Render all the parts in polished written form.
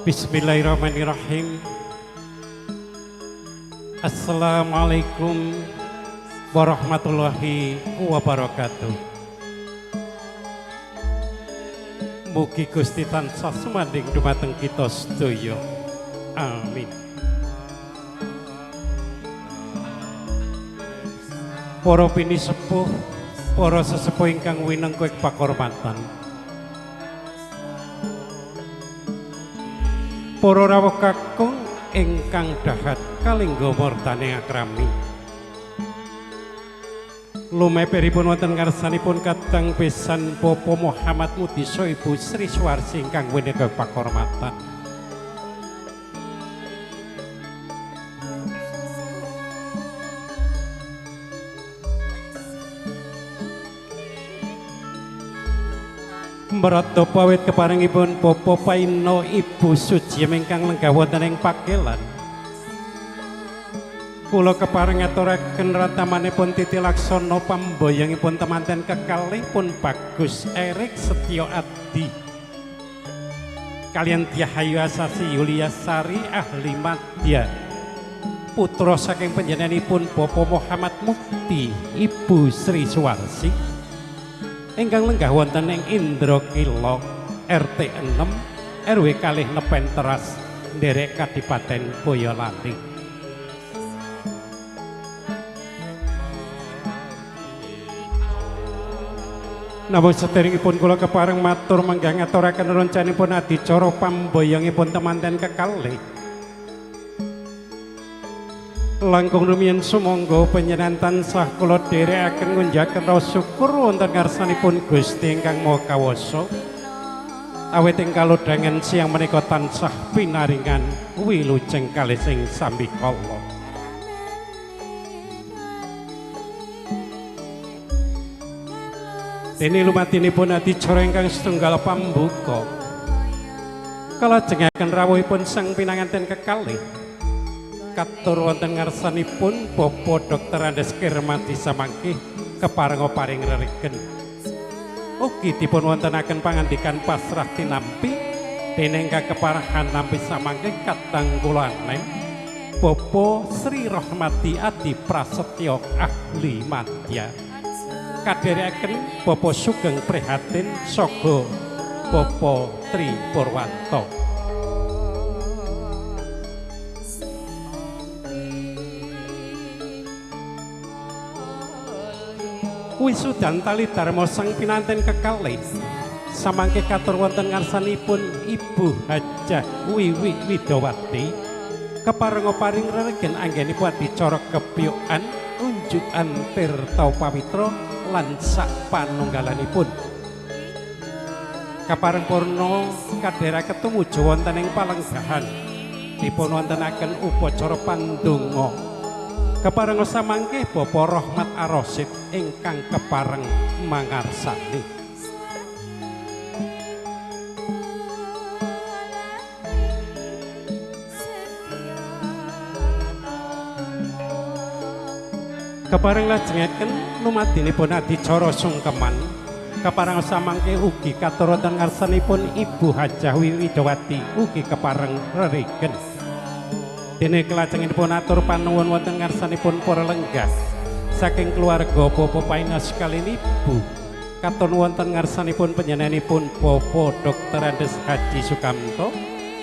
Bismillahirrahmanirrahim. Assalamualaikum warahmatullahi wabarakatuh. Mugi Gusti tansah sumandhing dumateng kita sedaya. Amin. Para pinisepuh, para sesepuh ingkang winengku ing pakurmatan. Para rawuh kakung ingkang dahat kalingga mardane akrami. Lumeperipun wonten ngarsanipun kadang besan Bapak Muhammad Mudiso Ibu Sri Suwarsi ingkang winengku pakurmatan. Mbrata pawit keparengipun Bapak Paino Ibu Suji ingkang lenggah wonten ing Pakelan. Kula kepareng ngaturaken ratamanipun titi laksana pamboyongipun temanten kekalihipun Bagus Erik Setyo Adi. Kaliyan Tyahayu Asasi Yulia Sari ahli madya. Putra saking panjenenganipun Bapak Muhammad Mukti Ibu Sri Suwarsi. Ingkang lenggah wonten ing Indrakila RT 6 RW kalih Nepen Teras nderek Kadipaten Boyolali. Namung sederengipun kula kepareng matur menggah ngaturaken rencanipun adicara pamboyongipun temanten kekalih. Langkung rumiyin sumangga panjenengan tansah kula dherekaken ngunjaken raos syukur wonten ngarsanipun Gusti ingkang Maha Kawasa. Awit ing kalodhangan siang menika tansah pinaringan wilujeng kalih sing sambikala. Dene lumatinipun adicara ingkang setunggal pambuka. Kalajengaken rawuhipun sang pinanganten kekalih. Katur wonten ngarsanipun Bapak Dr. Andes Kirmadi samangke keparenga paring rerigen. Ugi dipun wontenaken pangandikan pasrah tinampi dening ingkang keparahan nampi samangke kadang kula anem Bapak Sri Rahmati Adi Prasetyo ahli madya. Kadherekaken Bapak Sugeng Prihatin saha Bapak Tri Purwanto. Wisudan tali dharma sang pinanten kekalih samangke katur wonten ngarsanipun Ibu Hajah Wiwi Widowati keparenga paring reregen anggenipun adicara kepyukan unjukan tirta pawitra lan sak panunggalanipun. Kapareng purna kadherekaken tumuju wonten ing palenggahan dipun wontenaken upacara pandonga. Keparenga samangke Bapak Rahmat Arosid ingkang kepareng mangarsani. Kepareng lajengaken lumadinipun adicara sungkeman. Kepareng samangke ugi katur wonten ngarsanipun Ibu Hajah Widowati ugi kepareng rerigen. Dene kelajengipun atur panuwun wonten ngarsanipun para lenggah saking keluarga Bapak Paino sekalian Ibu katon wonten ngarsanipun panjenenganipun Bapak Dr. Andes Haji Sukamto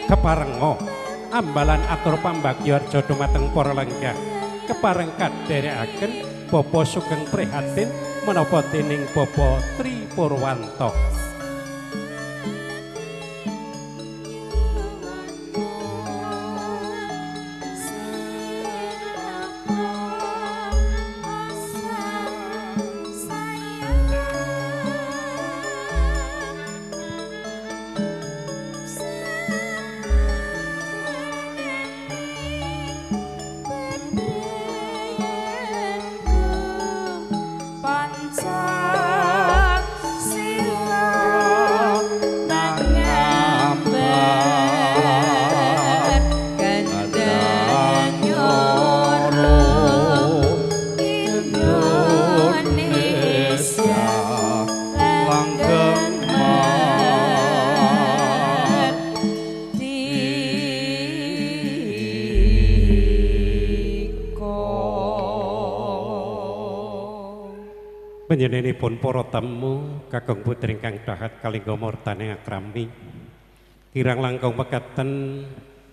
keparenga ambalan atur pambagya arja dumateng para lenggah kepareng kadherekaken Bapak Sugeng Prihatin menapa dening Bapak Tri Purwanto. Pancasila. Panjenenganipun para tamu kakung putri ingkang dahat kalingga murtane akrami. Kirang langkung mekaten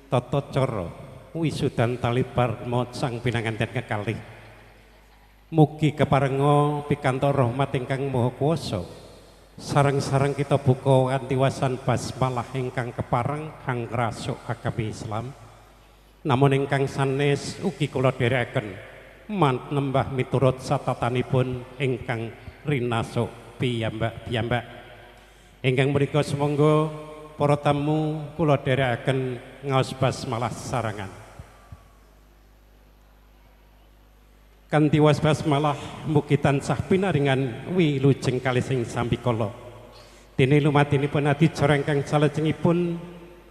tata cara wisudan tali parma sang pinanganten kekalih. Mugi keparenga pikantuk rahmat ingkang Maha Kuwasa. Sareng-sareng kita buka kanthi wasan basmalah ingkang kepareng kang ngrasuk agami Islam. Namun ingkang sanes ugi kula dherekaken manembah miturut satatanipun ingkang rinasuk piyambak-piyambak. Ingkang mriku sumangga para tamu kula dherekaken ngaos basmalah sarangan. Kanthi was basmalah mugi tansah pinaringan wilujeng kalih sing sambikala. Dene lumatinipun adicara ingkang salajengipun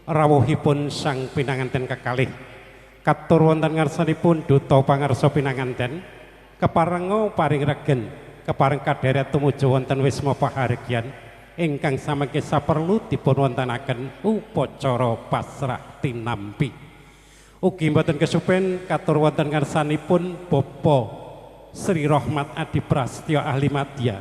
rawuhipun sang pinanganten kekalih. Katur wonten ngarsanipun duta pangarsa pinanganten keparenga paring regen kepareng kadheret tumuju wonten wisma pahargyan ingkang samangke saperlu dipun wontenaken upacara pasrah tinampi. Ugi mboten kesupen katur wonten ngarsanipun Bapak Sri Rahmat Adi Prasetyo ahli madya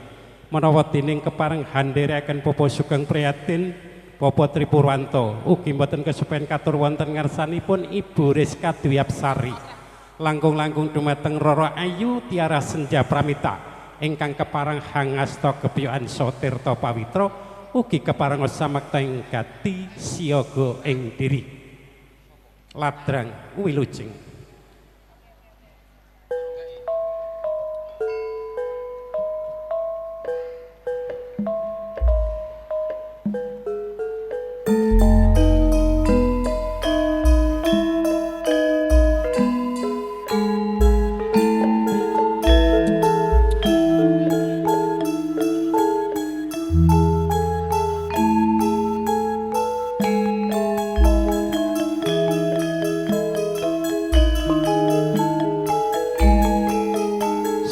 menawa dening kepareng handherekaken Bapak Sugeng Prihatin Bapak Tri Purwanto. Ugi mboten kesupen katur wonten ngarsanipun Ibu Rizka Dwi Apsari langkung-langkung dumateng Roro Ayu Tiara Senja Pramita ingkang kepareng hangasta gebyukan Tirta Pawitra ugi kepareng samakta ing gati siaga ing diri. Ladrang wilujeng.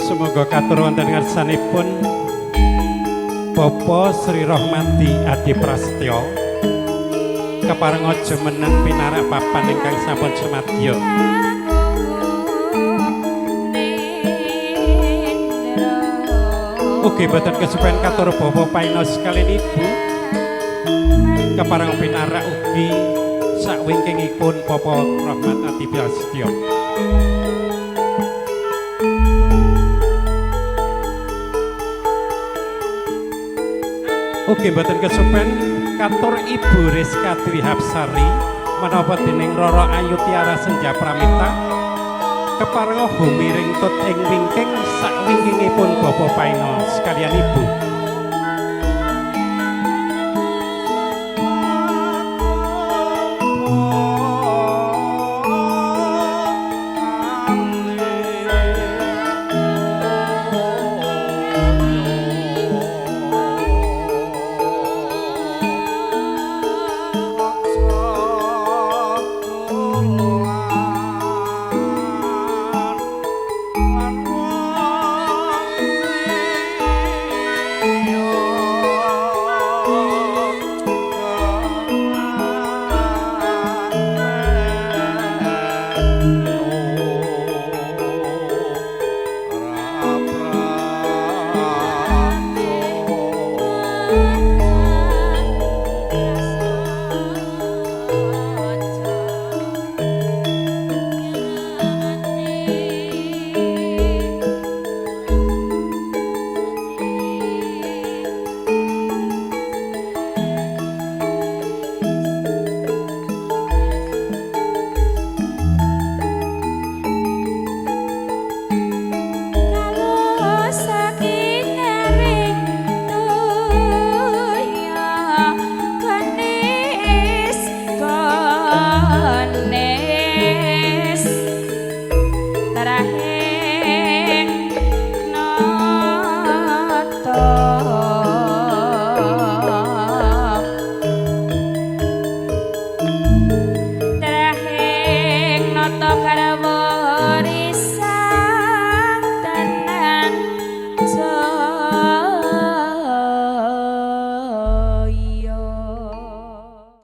Semoga katur wonten ngarsanipun Bapak Sri Rohmati Adi Prasetyo kepareng aja meneng pinarak papan ingkang sampun sumadyo. Ugi boten kesupen katur Bapak Paino sekalian Ibu kepareng pinarak ugi sakwingkingipun Bapak Rohmat Adi Prasetyo. Ugi mboten kesupen katur Ibu Rizka Dwi Hapsari menapa dening Roro Ayu Tiara Senja Pramita keparenga humiring tut ing wingking sakwingkingipun Bapak Paino sekalian Ibu.